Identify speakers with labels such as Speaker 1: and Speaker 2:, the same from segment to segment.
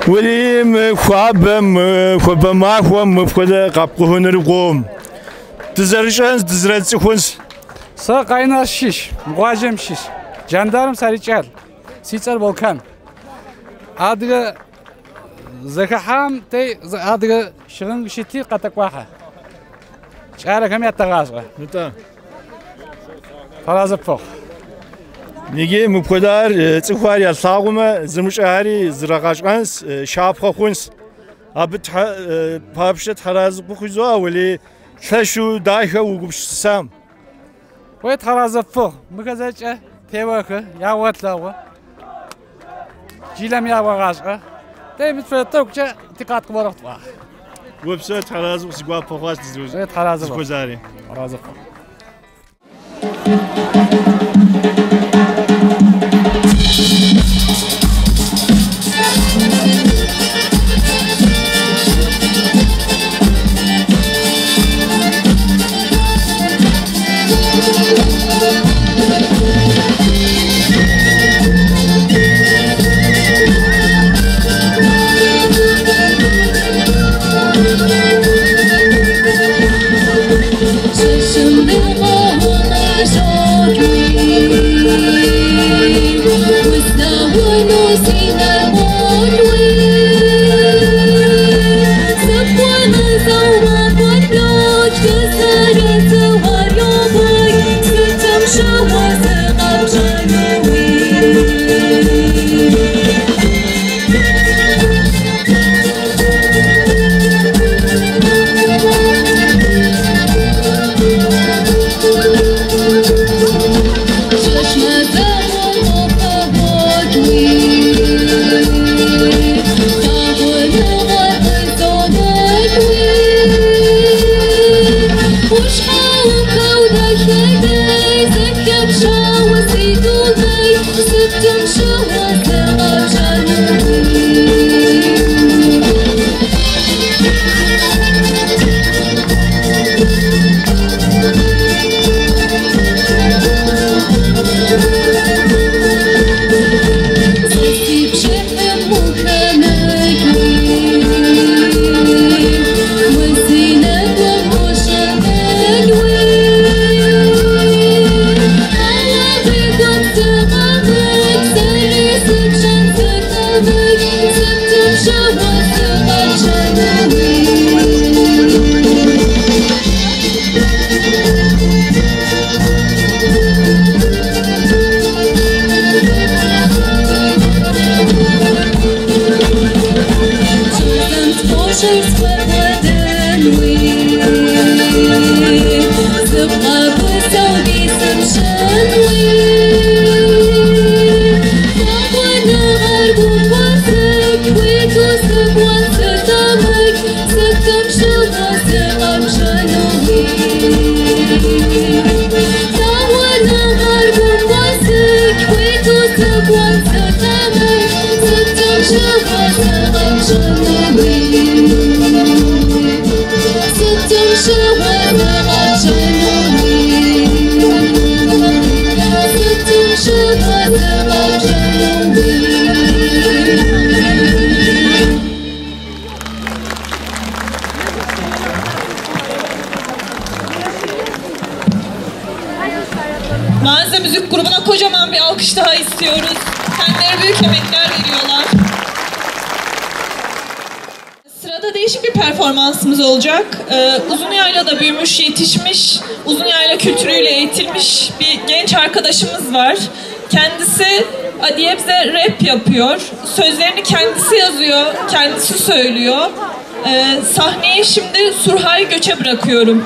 Speaker 1: Уэли мы хуабэм, мы хуабэ махуэм мыпхуэдэ къэпкӏухьыныр гугъум. Дызэрыщӏэнщ, дызэрыцӏыхунщ.
Speaker 2: Сэ Къайнар щыщ, мы къуажэм щыщ. Джандарым сарикӏал. Си цӏэр Волкан. Адыгэ зэхыхьам тэ адыгэ щыгъын щыти къэтэкӏуахьэ. Кӏалэхэм ятэгъащӏэ.
Speaker 1: Нтӏэ.
Speaker 2: Тхьэразэ пфэхъу.
Speaker 1: Иджы мыпхуэдэр цӏыхухэр ялъагъумэ, зымыщӏэхэри зрагъэщӏэнщ, щапхъэ хъунщ. Абы папщӏэ тхьэразэ къыхузоӏэ, уэли лъэщу дахэ угупсысам.
Speaker 2: Уей тхьэразэ пфэхъу. Мыхэр зэкӏэ теуэхэ, ягъуэтлъэгъу. Жылэм ягъуэгъащӏэ. Тэ мыт тӏэкӏукӏэ тикъат къыборэхъу тӏуагъ.
Speaker 1: Упсэу тхьэразэ си гуапэ хъуащ
Speaker 2: Уей тхьэразэ пфэхъу.
Speaker 1: дызыхуэзари.
Speaker 2: Тхьэразэ пфэхъу.
Speaker 3: Manze Müzik grubuna kocaman bir alkış daha istiyoruz. Kendileri büyük emekler veriyorlar. Sırada değişik bir performansımız olacak. Uzunyayla'da büyümüş, yetişmiş, Uzunyayla kültürüyle eğitilmiş bir genç arkadaşımız var. Kendisi Adiyebze rap yapıyor. Sözlerini kendisi yazıyor, kendisi söylüyor. Sahneyi şimdi Surhay Göç'e bırakıyorum.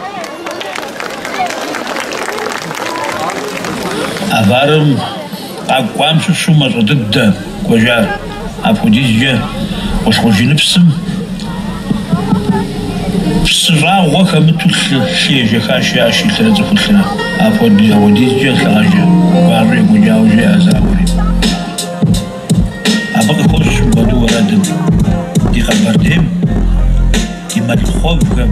Speaker 4: Аварым къэкӏуам щыщу мащӏэ дыдэ кӏуэжар. Апхуэдизкӏэ Къулъкъужыныпсым псы щӏагъуэ хэмыту лъы ежэхащ яӏэщ илърэ цӏыхулърэ. Апхуэдизкӏэ лъыгъажэ гуащӏэ екӏуэкӏауэ жеӏэ зауэри. Абы къыхощ мыпхуэдэу уэрэдым. Ди Къэбэрдейм, ди мэлыхъуэвхэм,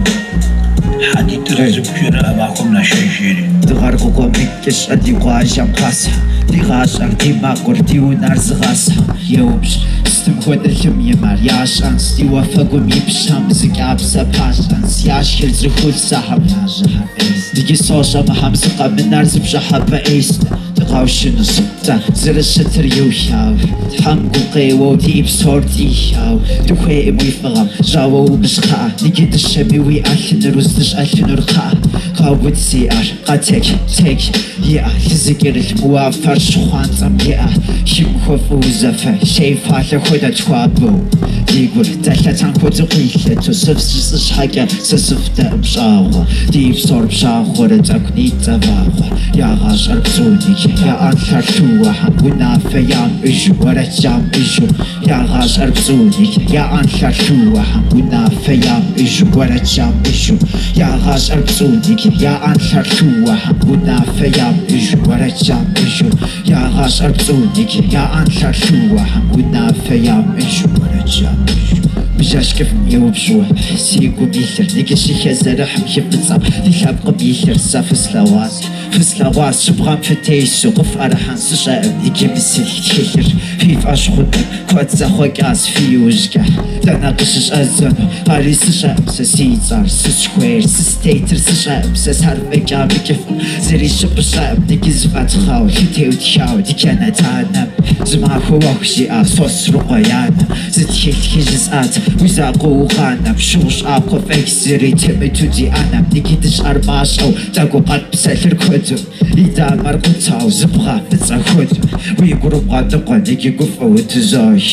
Speaker 4: хьэдитӏыр зыгукӏэрэ а махуэм нашэж жери.
Speaker 5: Дыгъэр къыкъуэмыкӏыщӏэ ди къуажэм къасхьэ, ди гъащӏэр, ди мэкъур, ди унэр зыгъасхьэ. Еупщӏ, сытым хуэдэ лъым и мэр ящӏэнс, ди уафэгум и пщэм зы кӏапсэ пащӏэнс, яшхыр цӏыхулъсэхэм я жьыхьэр ӏейс. Иджы сощӏэ мыхьэм сыкъэмынар зы пщӏыхьэпӏэ ӏейс. Дыкъэушынущ, дэ зэрыщытыр иухауэ, Тхьэм гукъеуэу ди псор тӏихауэ. Дыхуейкъым уи фӏыгъэм, жьауэ умыщӏ кхъыӏэ, иджы дыщэми уи ӏэлъыныр уздыщӏэлъынур кхъыӏэ. Къэубыд си ӏэр, къэтек, тек, иӏэ, лъы зыкӏэрылъ мы уафэр щхъуантӏэм иӏэ. Хым хуэфӏу узэфэ, шей фалъэ хуэдэ тхуабэу. Ди гур дэлъэтам хуэдэу къилъэту, сыф жысӏэ щхьэкӏэ сэ сыфӏтэкъым щӏагъуэ. Ди псор пшахъуэрэ тӏэкӏунитӏэ вагъуэ. Я гъащӏэр пцӏуник, я ӏэнлъэр лъыуэхэм унафэ ямыӏыжу, уэрэд ямыӏыжу. Я гъащӏэр пцӏуник, я ӏэнлъэр лъыуэхэм унафэ ямыӏыжу, уэрэд ямыӏыжу. Я гъащӏэр пцӏуник, я ӏэнлъэр лъыуэхэм унафэ ямыӏыжу, уэрэд ямыӏыжу. Я гъащӏэр пцӏуник, я ӏэнлъэр лъыуэхэм унафэ ямыӏыжу, уэрэд ямыӏыжу. Бжэшкӏыфӏым еупщӏу си гум илъыр, ныгыщыхэзэрыхьым хы фӏыцӏэм ди лъэпкъым илъыр сэ фыслъэгъуащ. Фыслъэгъуащ щыбгъэм фытесу, къыфӏэрыхьэн сыщӏэӏым иджы мы сылъ тхылъыр. Фи фӏэщ хъуныр куэд зэхъуэкӏащ фи иужькӏэ. Дэнэ къыщыщӏэздзэну, ари сыщӏэӏым сэ си цӏэр, сысхуейр, сыстетыр сыщӏэӏым сэ сармыкӏа мыкӏыфӏым. Зыри щыпӏыщӏэӏым ныгы зыфӏэтхъауэ, лъы теутхауэ ди кӏэнэтанэм. Зы махуэ уэху жиӏа Сосрыкъуэ и анэм. Зы тхылъхи жысӏат, уи закъуэ укъанэм, шыгъу щӏакхъуэ фӏэкӏ зыри темыту ди ӏэнэм. Ныги дыщӏэр мащӏэу, тӏэкӏу къэтпсэлъыр куэду, и дамэр къутау зы бгъэ фӏыцӏэ хуэдэу. Уи гур бгъэдыкъуэ, ныги гуфӏэу утызох.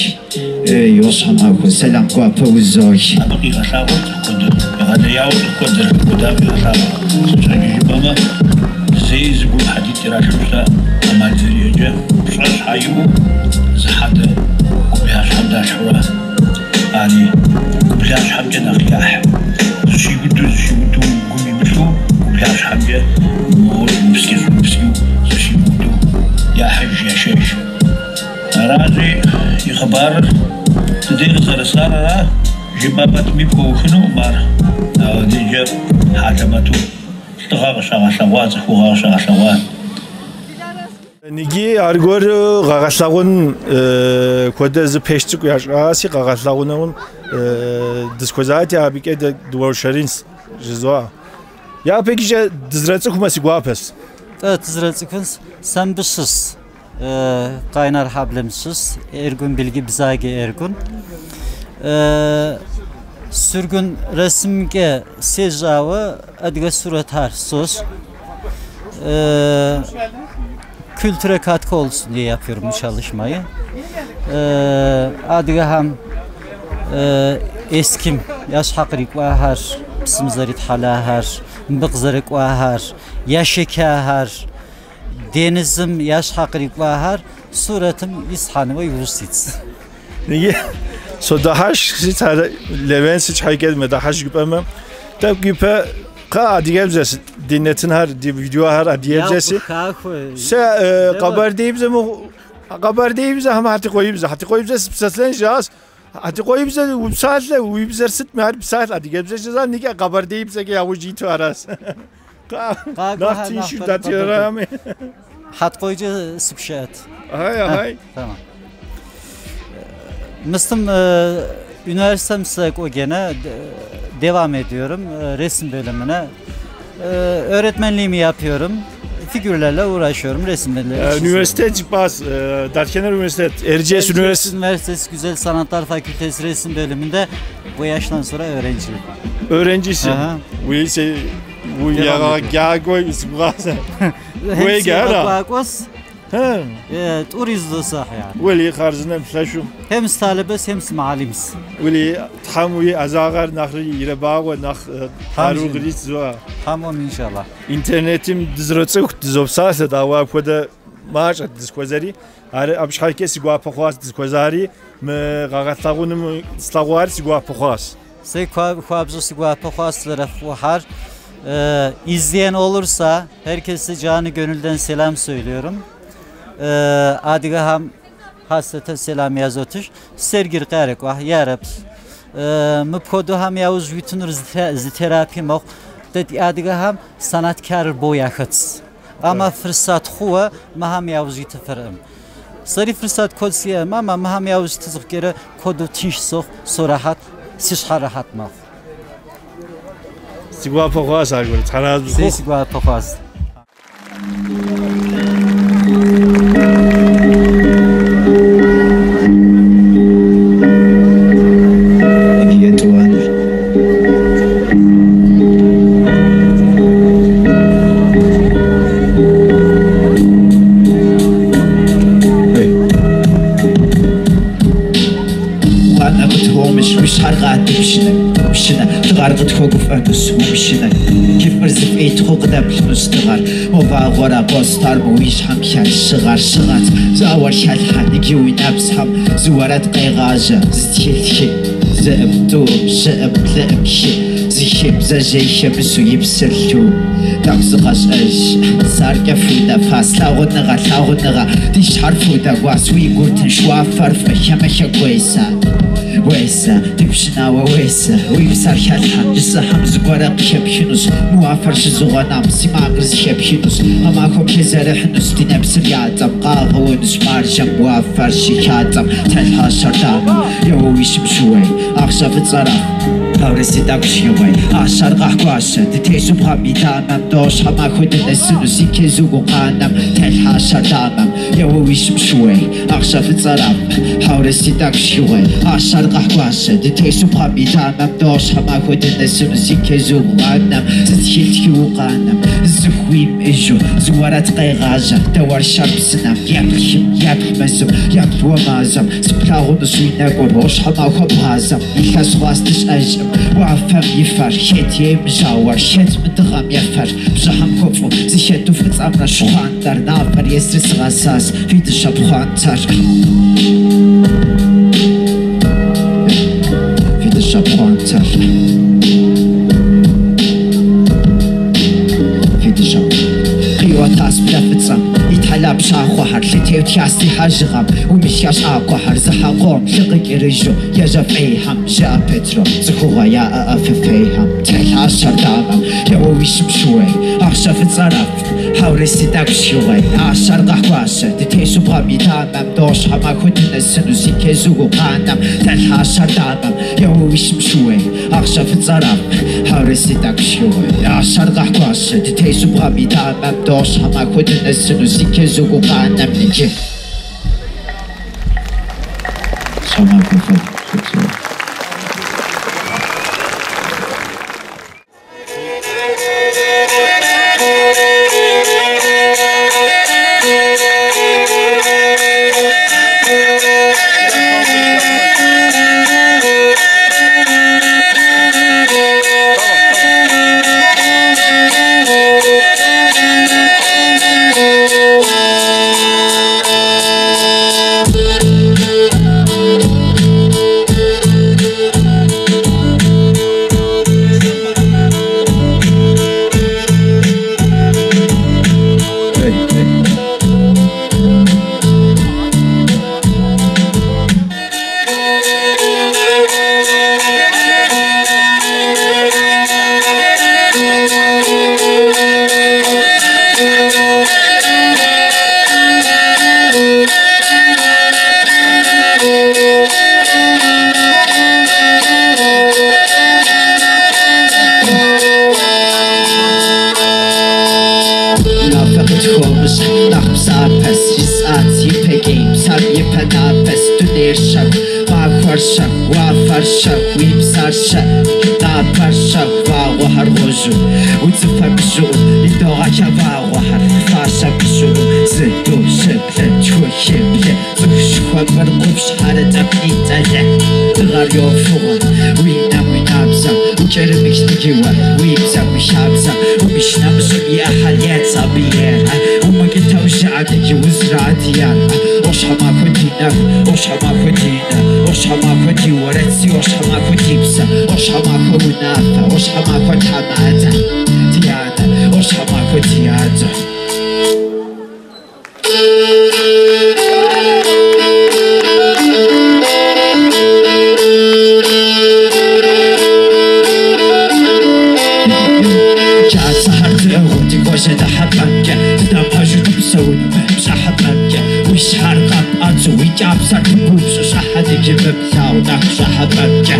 Speaker 5: Ей, ӏуащхьэмахуэ, сэлам гуапэ узох.
Speaker 4: Абы къигъэлъагъуэр цӏыху куэдыр, егъэлеяуэ цӏыху куэд зэрыхэкӏуэдар къигъэлъагъуэр. Сыт щхьэкӏэ жыпӏэмэ, зэи зы гум хьэдитӏ иралъхьэу щытаӏым ӏэмал зэриӏэкӏэ, пщӏэ щхьэ иӏэу зы хьэдэ гублащхьэм далъхьэура, ари гублащхьэмкӏэ нэхъ яхь. Зыщиуду гум имылъу, гублащхьэмкӏэ моуэ щӏыупскӏэ-щӏыупскӏэу зыщиуду яхьыж, яшэж. Аращи, и хъыбарыр дыдей къызэрысар ара, жыпӏэ пэтми пхуэухынукъым ар. Апхуэдизкӏэ хьэлэмэту лӏыгъэ къыщагъэлъэгъуа, цӏыхугъэ къыщагъэлъэгъуа.
Speaker 1: Ниги аргуэр къэгъэлъэгъун хуэдэ зы пэш цӏыкӏу ящӏаси къэгъэлъэгъуным дысхуэзати абыкӏэ дыуэршэрынс жызоӏэ. Япэкӏэ дызэрыцӏыхумэ си гуапэс.
Speaker 6: Тӏэ тызэрыцӏыхунс сэ мыбы щыс. Kaynar Hablem şıs, Ergun Bilgi Bizagi Ergun. Sürgün resimge sejawı adige surat sos. Kültüre katkı olsun diye yapıyorum bu çalışmayı. Adige hem eskim yaş hakrik vahar, psımzarit halahar, mbıkzarik vahar, yaşekahar, denizim yaş hakrik vahar, suratım ishanı ve yurusits.
Speaker 1: Ниги содахьаш си Левен си щхьэкӏэ мэдахьаш жыпӏэмэ, тӏэкӏу ипэ къэ адыгэбзэс ди нэтынхэр, ди видеохэр адыгэбзэси. Сэ къэбэрдеибзэ къэбэрдеибзэхэм хьэтикъуеибзэ, хьэтикъуеибзэ сыпсэлъэн жиӏащ. Хьэтикъуеибзэ упсалъэ, уи бзэр сытми ар псалъэ адыгэбзэ жызӏа, ниги къэбэрдеибзэкӏэ яужь иту аращ. Нэхъ тыншу датирами.
Speaker 6: Хьэткъуейкӏэ сыпшыӏэт.
Speaker 1: Ахай, ахай.
Speaker 6: Tamam. Mıstım üniversitem gene devam ediyorum resim bölümüne. Öğretmenliğimi yapıyorum. Figürlerle uğraşıyorum, resimlerle çiziyorum.
Speaker 1: Üniversite çıkmaz. Darkener Üniversite, Erciyes Üniversitesi.
Speaker 6: Üniversitesi Güzel Sanatlar Fakültesi resim bölümünde bu yaştan sonra öğrenciyim.
Speaker 1: Öğrencisin.
Speaker 6: Aha.
Speaker 1: Уи се уи
Speaker 6: Devam ediyorum.
Speaker 1: егъэджакӏуэ сыбгъасэ.
Speaker 6: Hem
Speaker 1: Уеджара?
Speaker 6: Bakos,
Speaker 1: Ха.
Speaker 6: turiz dosa yani.
Speaker 1: Уэли хъарзынэм лъэшу.
Speaker 6: Hem talebes hem malims.
Speaker 1: Уэли Тхьэм уи ӏэзагъэр нэхъри ирэбагъуэ, нэхъ къару кърит зоӏэ.
Speaker 6: Tamam inşallah.
Speaker 1: Интернетым дызэроцӏыху, дызопсалъэт, ауэ апхуэдэ мащӏэт дызыхуэзэри. Ар абы щхьэкӏэ си гуапэ хъуащ дызыхуэзари, мы къэгъэлъэгъуным слъэгъуар си гуапэ хъуащ.
Speaker 6: Сэ хуабжьу си гуапэ хъуащ зэрыхъухьар. İzleyen olursa herkese canı gönülden selam söylüyorum. Adige ham hasrete selam yazotuz. Sergir qarek vah yarab. Mıpkodu ham yavuz bütünür zi terapi moq. Дэ ди адыгэхэм сanatkарыр бо яхэтс. Ама фырсат хъууэ мыхэм яужь итыфыркъым. Сэри фырсат куэд сиӏэм, ама мыхэм яужь итызыхъукӏэрэ куэду тынш сохъу, сорахьэт, си щхьэр рахьэт мэхъу.
Speaker 1: Си гуапэ хъуащ аргуэру, Тхьэразэ
Speaker 6: Сэри си гуапэ хъуащ.
Speaker 5: Етӏуанэр. Гъуанэ къытхуомыщ, уи щхьэр къатэ пшынэ, пшынэ, дыгъэр къытхуэгуфӏэнущ, умышынэ. Кифыр зыфӏитхъуу къыдэплъынущ дыгъэр, мо вагъуэр а къостар мо уи щхьэм хэлъ щыгъэр щыгъэт, зауэр хэлъхьэ, иджы уи нэпсхэм зы уэрэд къегъажьэ, зы тхылъ хы, зыӏым, тӏуӏым, щыӏым, плӏыӏым, хы, зы хы, бзэжьей хэмысу и псыр лъу. Тӏэкӏу зыкъэщӏэж, сэркӏэ фудэфас, лъагъуныгъэ, лъагъуныгъэ, ди щхьэр фудэгуас, уи гур тынш, уафэр фӏы, хэмыхэ уесэ. Уесэ, ди пшынауэ уесэ, уи псэр хэлъхьэ, жысӏэхэм зыгуэрэ къыхэпхынущ, мы уафэр щызыгъуэнам си макъыр зыхэпхынущ, гъэмахуэм хезэрыхьынущ, ди нэпсыр ятӏэм, къагъэуэнущ маржэм, уафэр щыхатӏэм, телъхьэ щэрдамэм, еуэ уи щым щыуей, ахъшэ фӏыцӏэрэф. Хьэурэ си тӏэкӏу шхыгъуей, ахъшэр къахьгуащэ, дытесу бгъэм и дамэм, дощхьэ махуэ дынэсыну, си кезу гукъанэм, телъхьэ щэрдамэм, еуэ уи щым щыуей, ахъшэ фӏыцӏэрэф. Хьэурэ си тӏэкӏу шхыгъуей, ахъшэр къахьгуащэ, дытесу бгъэм и дамэм, дощхьэ махуэ дынэсыну, си кезу гукъанэм, зы тхылъ хыукъанэм, зы хуимыӏыжу, зы уэрэд къегъажьэ, дэ уэршэр псынэм, еплъ хым, еплъ мэзым, еплъ уэ мазэм, сыплъагъунущ уи нэгур, ощхьэ махуэ бгъазэм, илъэс хъуас дыщӏэжӏым, уафэм и фэр, хэт емыжьауэр, хэт мы дыгъэм ефэр, бжьыхьэм хуэфӏу, зыхэту фӏыцӏэмрэ щхъуантӏэр, нафэр езыр сыгъэсас, фи дыщэ пхъуантэр. Фи дыщэ пхъуантэр. Фи дыщэ. Къиӏуэтас блэ фӏыцӏэм, итхьэлэ пщахъуэхэр, лъытеутхас ди хьэжыгъэм, умышха щӏакхъуэхэр, зыхьэ къом, лъы къыкӏэрыжу, ежьэ фӏейхэм, жыӏэ Петро, цӏыхугъэ яӏэ фыфейхэм, телъхьэ щэрдамэм, еуэ уи щым щыуей, ахъшэ фӏыцӏэрэф, хьэурэ си тӏэкӏу шхыгъуей, ахъшэр къахуащэ, дытесу бгъэм и дамэм, дощхьэ махуэ дынэсыну, си кезу гукъанэм, телъхьэ щэрдамэм, еуэ уи щым щыуей, ахъшэ фӏыцӏэрэф, хьэурэ си тӏэкӏу шхыгъуей, ахъшэр къахуащэ, дытесу бгъэм и дамэм, дощхьэ махуэ дынэсыну, си кезу гукъанэм иджы. Щхьэмахуэ фэ. Унафэ къытхуомыщӏ, нэхъ псапэс, жысӏат ипэкӏей, псэм ипэ напэс, дунейр щэху, махуэр щэху, уафэр щэху, уи псэр щэ, напэр щэху, вагъуэхэр гъуэжьу, удзыфэм и щӏыӏум идогъэхэ вагъуэхэр, фащэм и щӏыӏум зы, тӏу, щы, плӏы, тху, хы, блы, цӏыху щыхуэпэр къупщхьэрэ тӏэкӏунитӏэ лы. Дыгъэр йофыгъуэ, уи нэм, уи набзэм, укӏэрымыхтыгыуэ, уи бзэм, уи хабзэм, умышынэмыщӏым и ӏыхьэр ец абы ейр, умыкӏытэу жыӏэ иджы узрадияр. Ощхьэ махуэ ди нэху, ощхьэ махуэ ди нэ, ощхьэ махуэ ди уэрэд, си ощхьэ махуэ ди псэ, ощхьэ махуэ унафэ, ощхьэ махуэ тхьэмадэ, ди анэ, ощхьэ махуэ ди адэ. Псэр пыбупщӏу щӏыхьэ иджы мыплъагъу нэху щӏыхьэпӏэмкӏэ.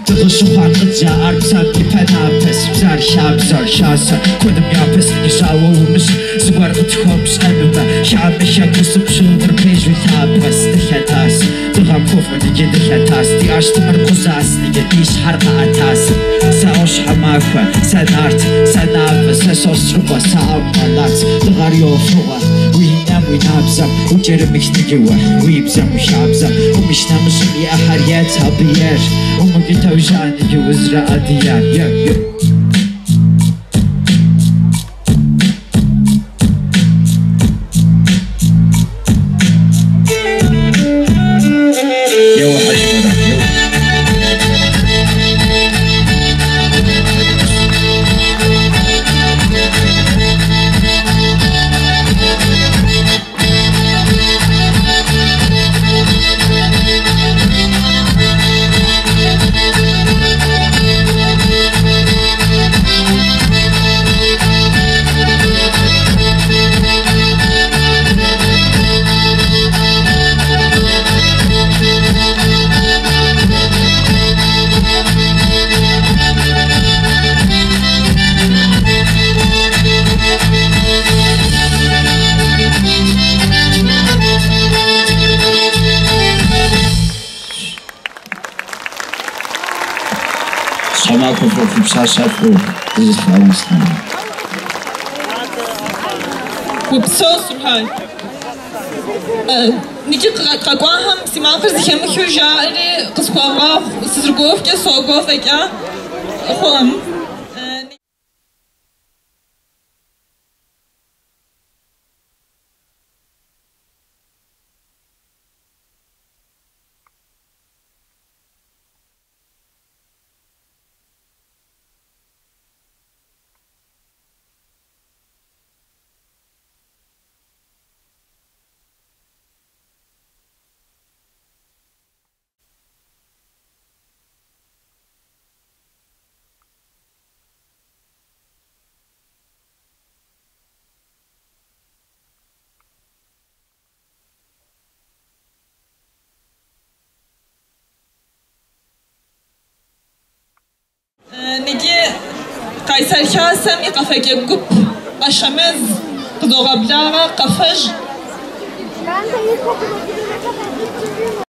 Speaker 5: Дыкъыщыхъуар къыджаӏар псэм и пэ напэс, бзэр, хабзэр, хасэр куэдым япэс, жьауэ умыщӏ, зыгуэр къытхуэпщӏэнумэ, хамэ хэку сыпщыныр пэжу лъапэс, дылъэтас, дыгъэм хуэфӏу иджы дылъэтас, ди ӏэштӏымыр къузас, иджы ди щхьэр къэӏэтас. Сэ ӏуащхьэмахуэ, сэ нарт, сэ нафӏэ, сэ Сосрыкъуэ, сэ Алмалат, дыгъэр йофыгъуэ, уи нэм, уи набзэм, укӏэрымых ныджыуэ, уи бзэм, уи хабзэм, умышынэмыщӏым и ӏыхьэр ет абы ейр, умыкӏытэу жаӏэ ныджы узэрыадыгэр. Е, е.
Speaker 4: Еуэ, Хьэжмурат, еуэ. Щхьэмахуэ фӏыуэ, фи пщащэр фӏыуэ дызылъагъун слъагъун.
Speaker 3: Упсэу, Сурхай. Иджы къэкӏуахэм си макъыр зэхэмыхыу жаӏэри къысхуагъэгъу, сызэрыгуэфкӏэ согуэ фӏэкӏа хъуӏым. Иджы Къайсэр Хасэм и къэфэкӏэ гуп Ашэмэз къызогъэблагъэ къэфэжь.
Speaker 7: Ben de ilkokula gidene kadar hiç yürüyemedim.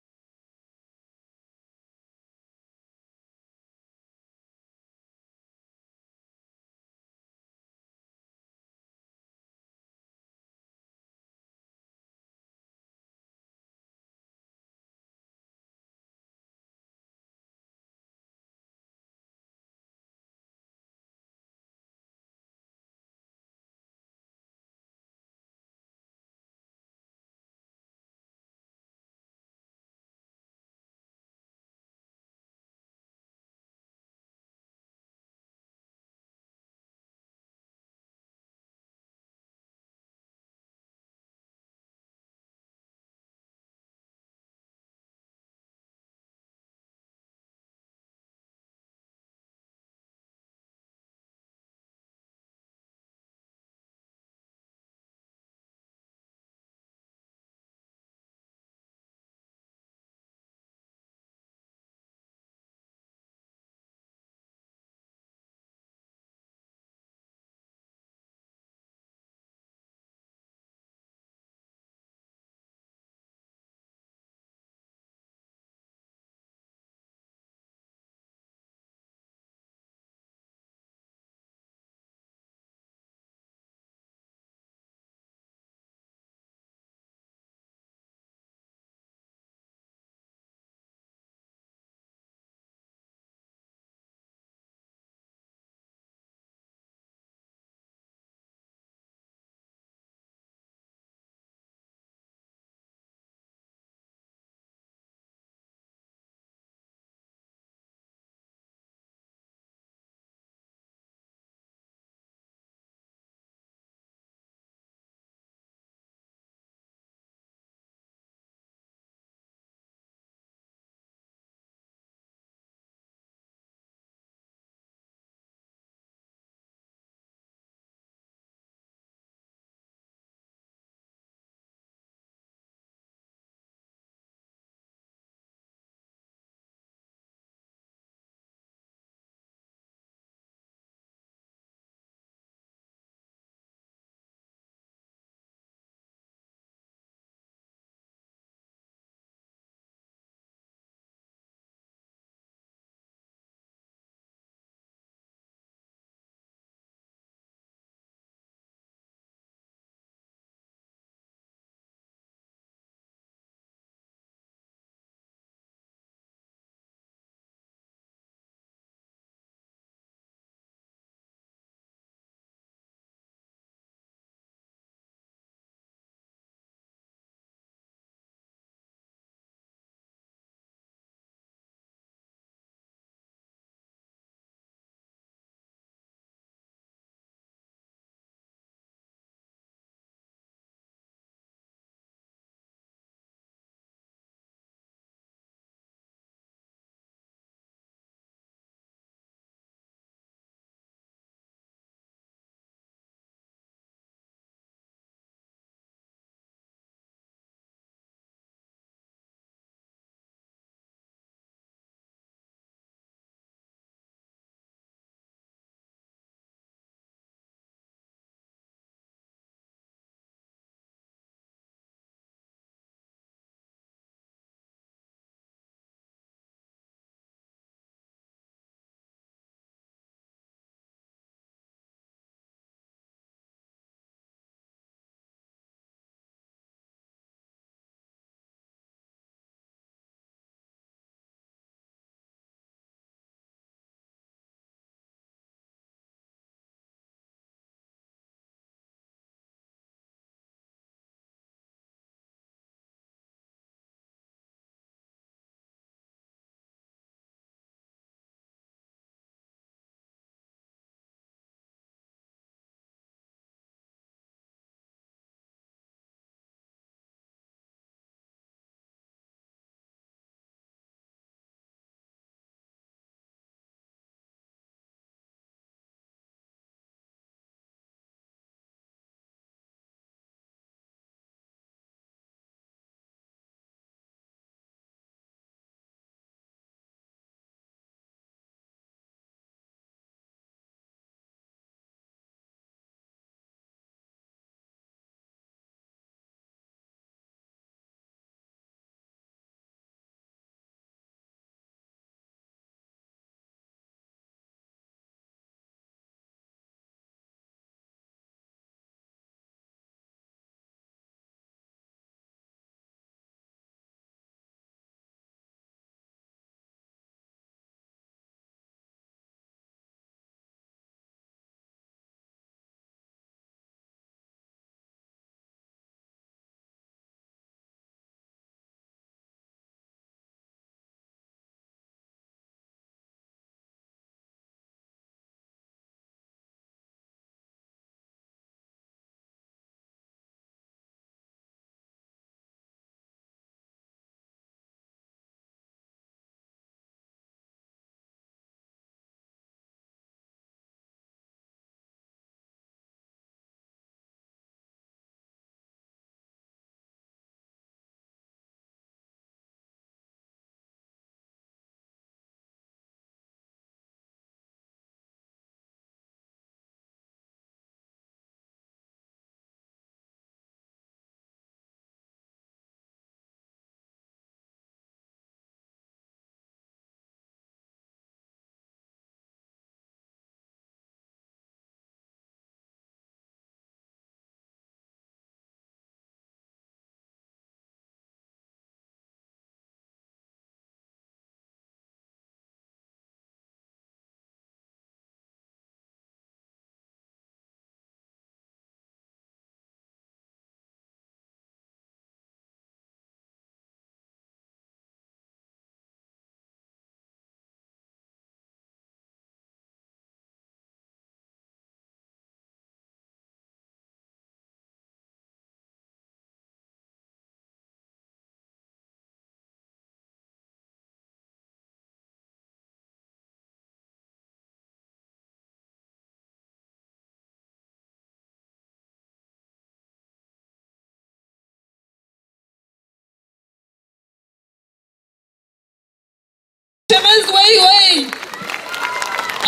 Speaker 3: Ашэмэз, уей, уей!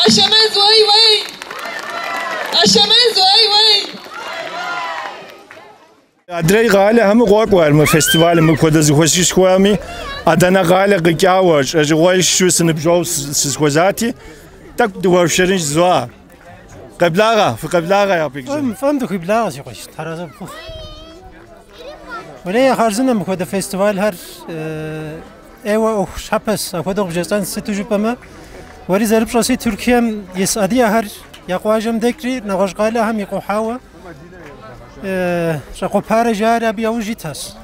Speaker 3: Ашэмэз, уей, уей! Ашэмэз, уей, уей!
Speaker 1: Адрей къалэхэми къокӏуэр мы фестивалым мыпхуэдэ зэхуэсышхуэми, Адэнэ къалэ къикӏауэ, щӏэщыгъуэшу сыныбжьэгъу сызыхуэзати, тӏэкӏу дыуэршэрын жызоӏэ. Къеблагъэ, фыкъеблагъэ япэкӏэ.
Speaker 8: Фӏым дыхуиблагъэ, си къуэш, тхьэразэ пхухъу. Уэлей, хъарзынэ мыпхуэдэ фестивалхэр ӏейуэ ӏуэху щхьэпэс, апхуэдэу къыбжесӏэн сыту жыпӏэмэ, уэри зэрыпщӏэси, Тыркуем ис адыгэхэр я къуажэм дэкӏри, нэгъуэщӏ къалэхэм икъухьауэ щӏэкъуэпарэ жари абы яужь итащ.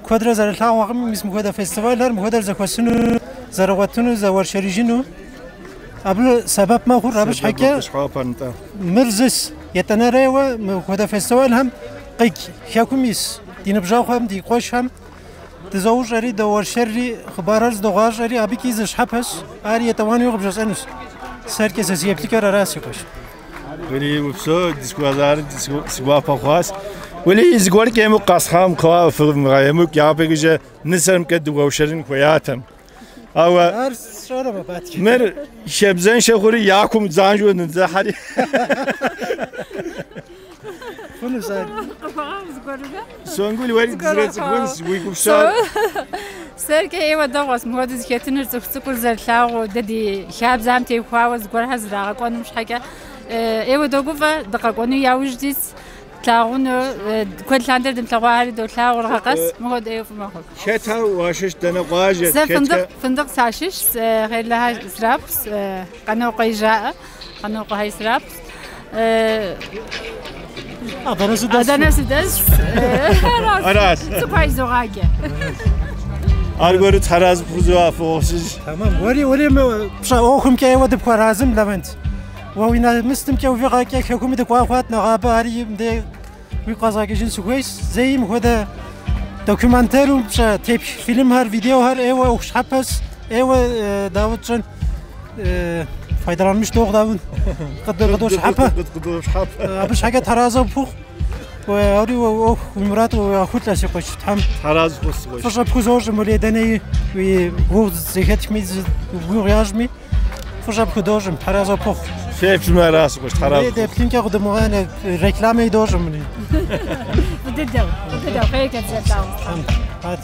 Speaker 8: Куэдрэ зэрылъагъуэкъым, мис мыпхуэдэ фестивалхэр, мыпхуэдэр зэхуэсыну, зэрыгъуэтыну, зэуэршэрыжыну. Абы сэбэп мэхъур, абы щхьэкӏэ мыр зыс етӏанэрейуэ мыпхуэдэ фестивалхэм къикӏ хэкум ис ди ныбжьэгъухэм, ди къуэшхэм дызоущӏэри, доуэршэрри, хъыбархэр зыдогъащӏэри, абыкӏи зы щхьэпэщ, ар етӏуанэуи къыбжесӏэнущ. Сэркӏэ сэ си еплъыкӏэр аращ, си къуэш.
Speaker 1: Уэри упсэу, дызыхуэзар си гуапэ хъуащ. Уэли зыгуэркӏэ емыкӏу къэсхьам кхъа фымыгъэемыкӏу, япэкӏэ нысэмкӏэ дыуэршэрын хуеятэм. Ауэ
Speaker 8: Ар сщӏэрэм абаткӏэ.
Speaker 1: Мыр хабзэншэ хъури я кум занщӏэу ныдзыхьэри.
Speaker 8: Хъунущ ар.
Speaker 1: Сонгул уэри дызэрыцӏыхунщ, уи гупсэр.
Speaker 9: Сэркӏэ ӏейуэ дэгъуэщ мыпхуэдэу зыхэтыныр цӏыху цӏыкӏур зэрылъагъуу, дэ ди хабзэм теухуауэ зыгуэрхэр зрагъэкӏуэнум щхьэкӏэ. Ӏейуэ догуфӏэ, дыкъэкӏуэну яужь дитщ, тлъагъуну, куэд лъандэрэ дымылъэгъуахэри долъагъур гъэ къэс, мыпхуэдэ ӏейуэ фӏы мэхъур.
Speaker 1: Хэта уащыщ, дэнэ къуажэ?
Speaker 9: Сэ Фындыкъ сащыщ, Хъерлыхьэ срапс, Къанокъуэ жаӏэ, Къанокъуэхэ срапс.
Speaker 8: Адэнэ сыдэс.
Speaker 9: Адэнэ сыдэс.
Speaker 1: Аращ.
Speaker 9: Цӏыкӏухэр изогъаджэ.
Speaker 1: Аргуэру тхьэразэ пхузоӏэ, фыгъуэсыж.
Speaker 8: Тэмэм. Уэри, уэри мы пщӏэ ӏуэхумкӏэ ӏейуэ дыпхуэразым, Лэвент. Уэ уи нэмыстымкӏэ уи фӏыгъэкӏэ хэкуми дыкӏуа хъуат, нэгъабэ ари мыдей уигу къэзгъэкӏыжын сыхуейщ. Зэи мыпхуэдэ документару пщӏэ тепх фильмхэр, видеохэр ӏейуэ ӏуэху щхьэпэщ, ӏейуэ дауэ тщӏын файдаланмыщ дохъу дауэ къыдощхьэпэ. Абы щхьэкӏэ тхьэразэ пхухъу. Ари уэ ӏуэху уи мурад уехъулӏэ, си къуэш, Тхьэм.
Speaker 1: Тхьэразэ пхухъу, си къуэш.
Speaker 8: Фӏыщӏэ пхузощӏым, уэлей дэнэи уи гугъу зэхэтхми, гугъу ящӏми, фӏыщӏэ пхудощӏым, тхьэразэ пхухъу.
Speaker 1: Феплъмэ ара, си къуэш, тхьэразэ пхухъу.
Speaker 8: Деплъынкӏэ къыдумыгъанэ, рекламэ идощӏым.
Speaker 9: Фӏы дыдэу, фӏы дыдэу, хъеркӏэ дызэрылъагъу.
Speaker 8: Тхьэм, хьэт.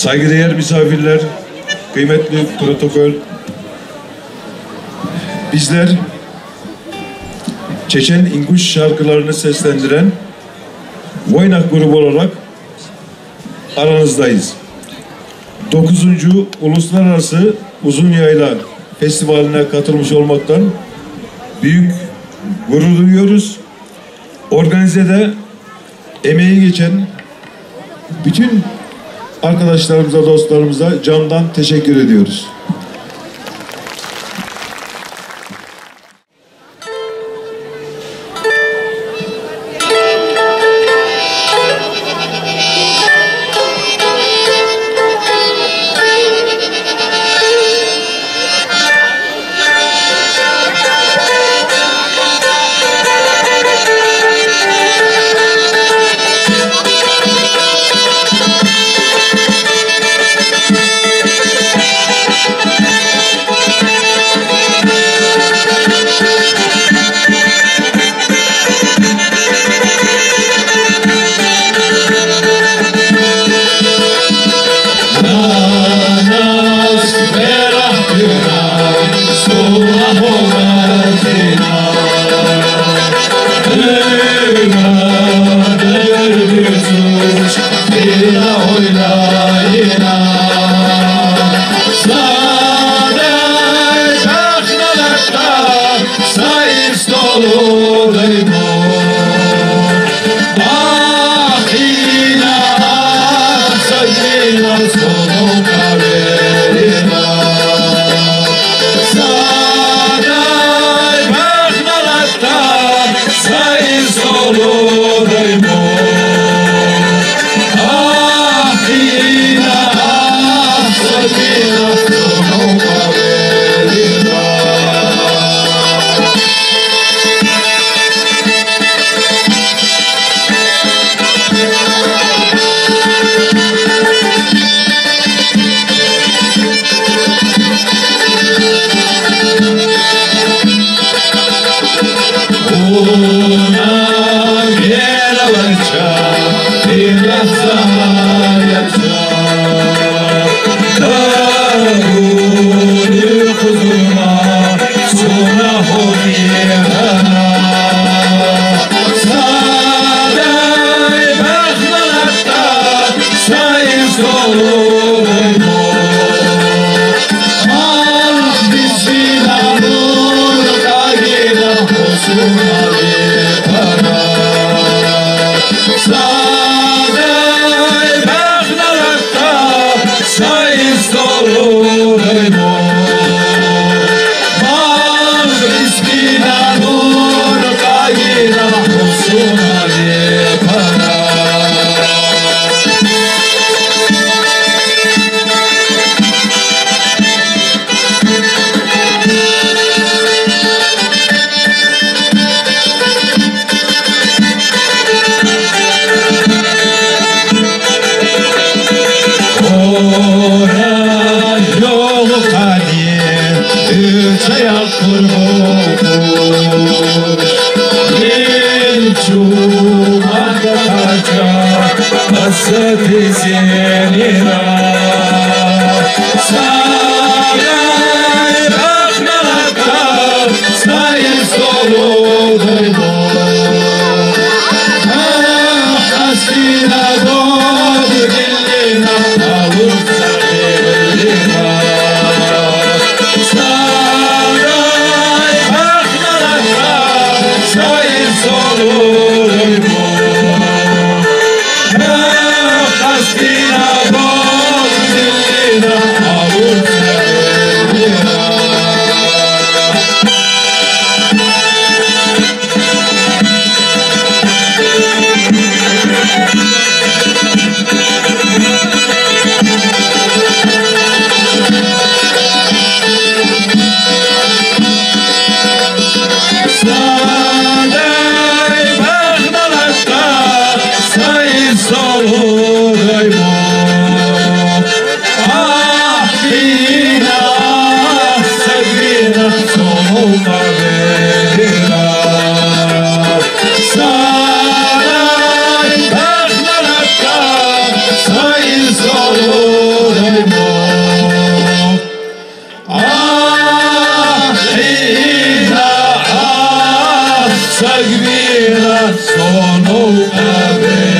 Speaker 10: Saygıdeğer misafirler, kıymetli protokol, bizler Çeçen İnguş şarkılarını seslendiren Voynak grubu olarak aranızdayız. 9. Uluslararası Uzun Yayla Festivali'ne katılmış olmaktan büyük gurur duyuyoruz. Organizede emeği geçen bütün arkadaşlarımıza, dostlarımıza candan teşekkür ediyoruz.
Speaker 11: Thank
Speaker 10: Сатизенина Saray bakmarakta sayın soludaymo Hasina doğdu gelina avursa gelina Saray bakmarakta sayın soludaymo Hasina doğdu gelina avursa gelina. Saray bakmarakta sayın soludaymo Ah bina ah sevgina solma verina Saray bakmarakta sayın soludaymo Ah bina ah sevgina solma verina.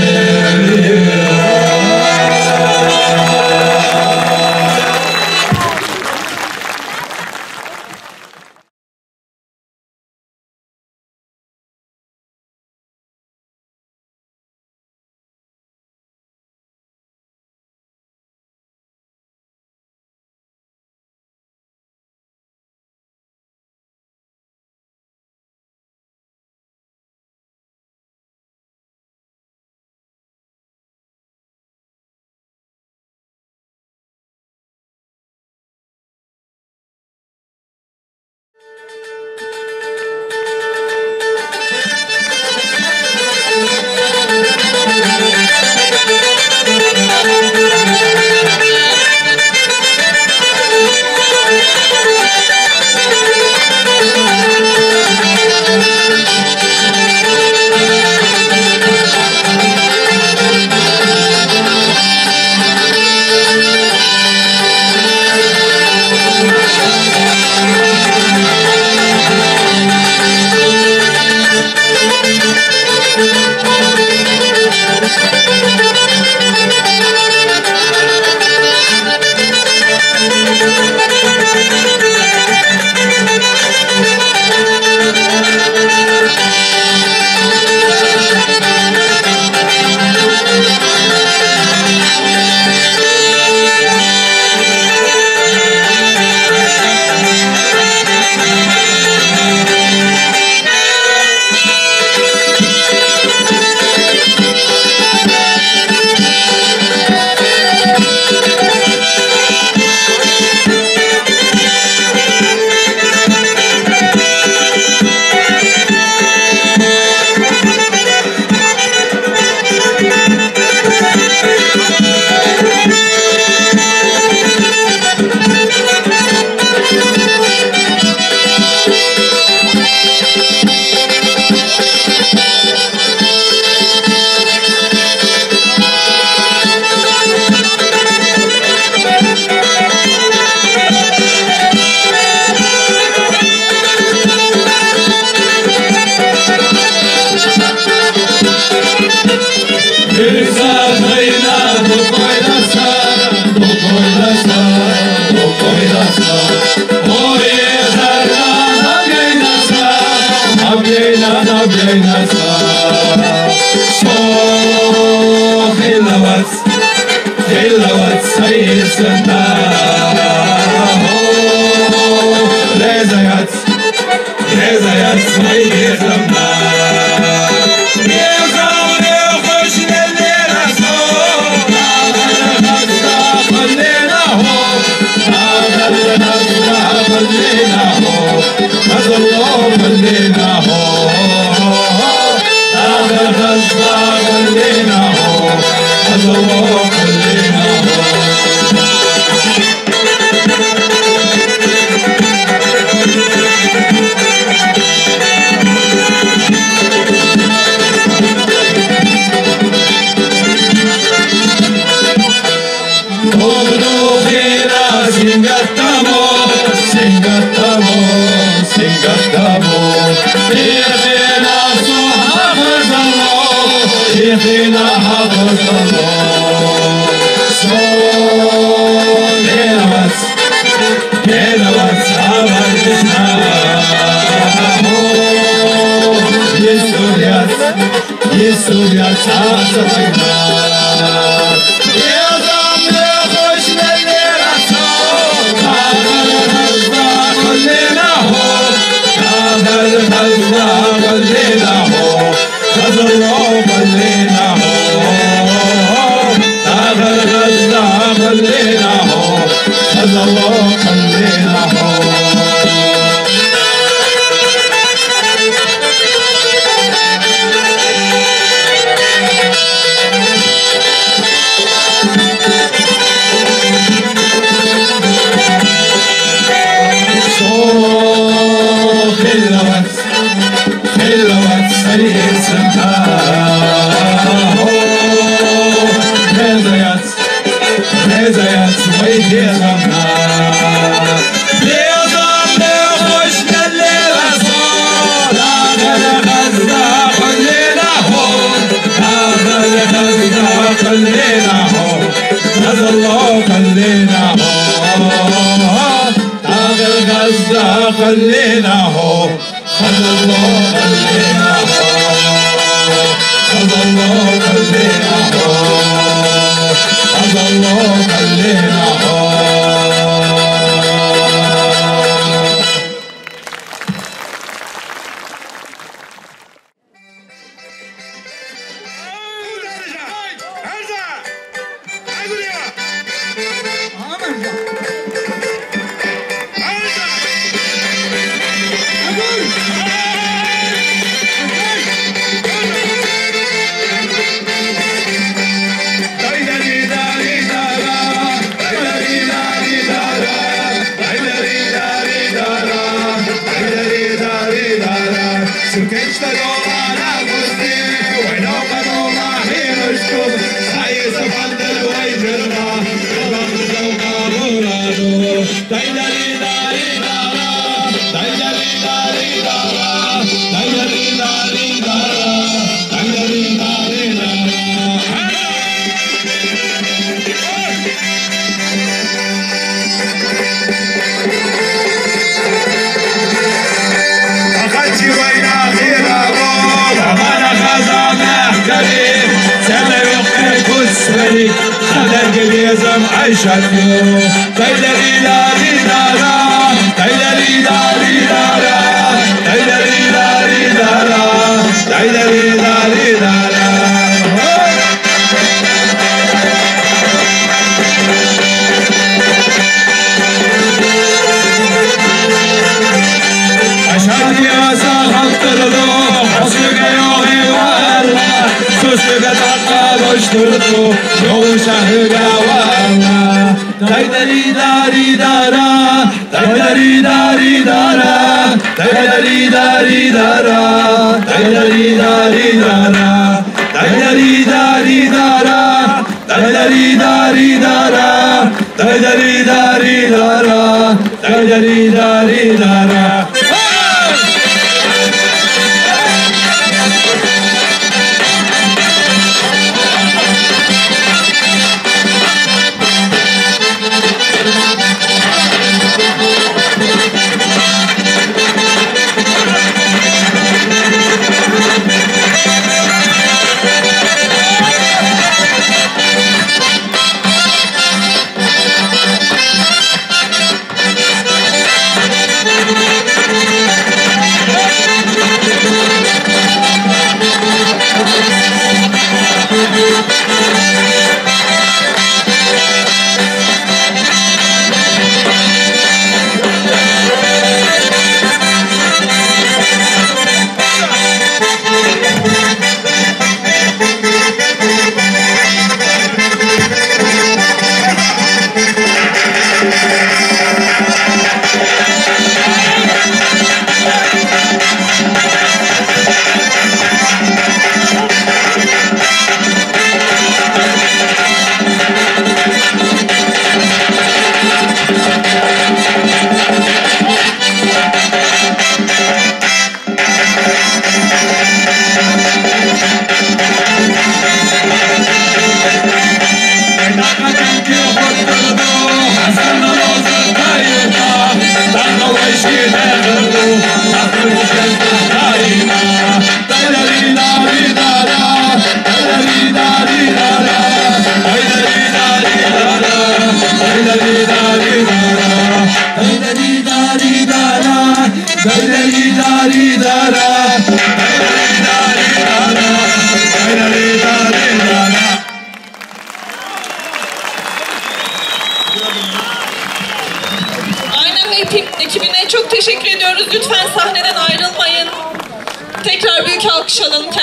Speaker 10: Thank you.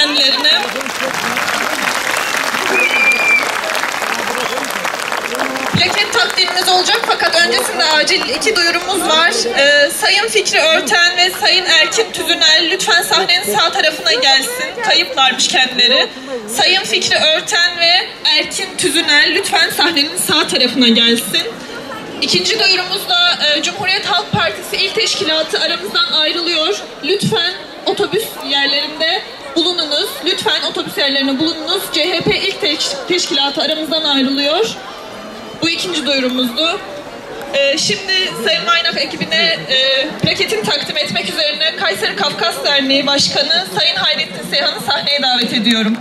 Speaker 3: kendilerini. Plaket takdimimiz olacak fakat öncesinde acil iki duyurumuz var. Sayın Fikri Örten ve Sayın Erkin Tüzünel lütfen sahnenin sağ tarafına gelsin. Kayıplarmış kendileri. Sayın Fikri Örten ve Erkin Tüzünel lütfen sahnenin sağ tarafına gelsin. İkinci duyurumuz da Cumhuriyet Halk Partisi İl Teşkilatı aramızdan ayrılıyor. Lütfen otobüs yerlerinde bulununuz. Lütfen otobüs yerlerinde bulununuz. CHP İl Teşkilatı aramızdan ayrılıyor. Bu ikinci duyurumuzdu. Şimdi Sayın Vaynah ekibine plaketini takdim etmek üzerine Kayseri Kafkas Derneği Başkanı Sayın Hayrettin Seyhan'ı sahneye davet ediyorum.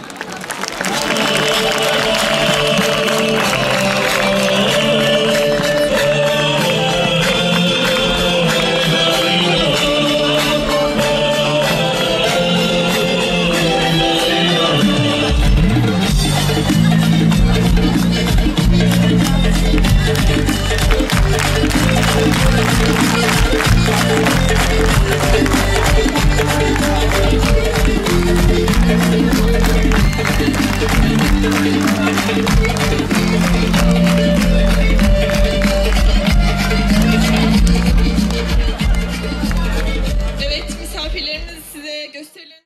Speaker 3: Evet, misafirlerimiz size gösterilen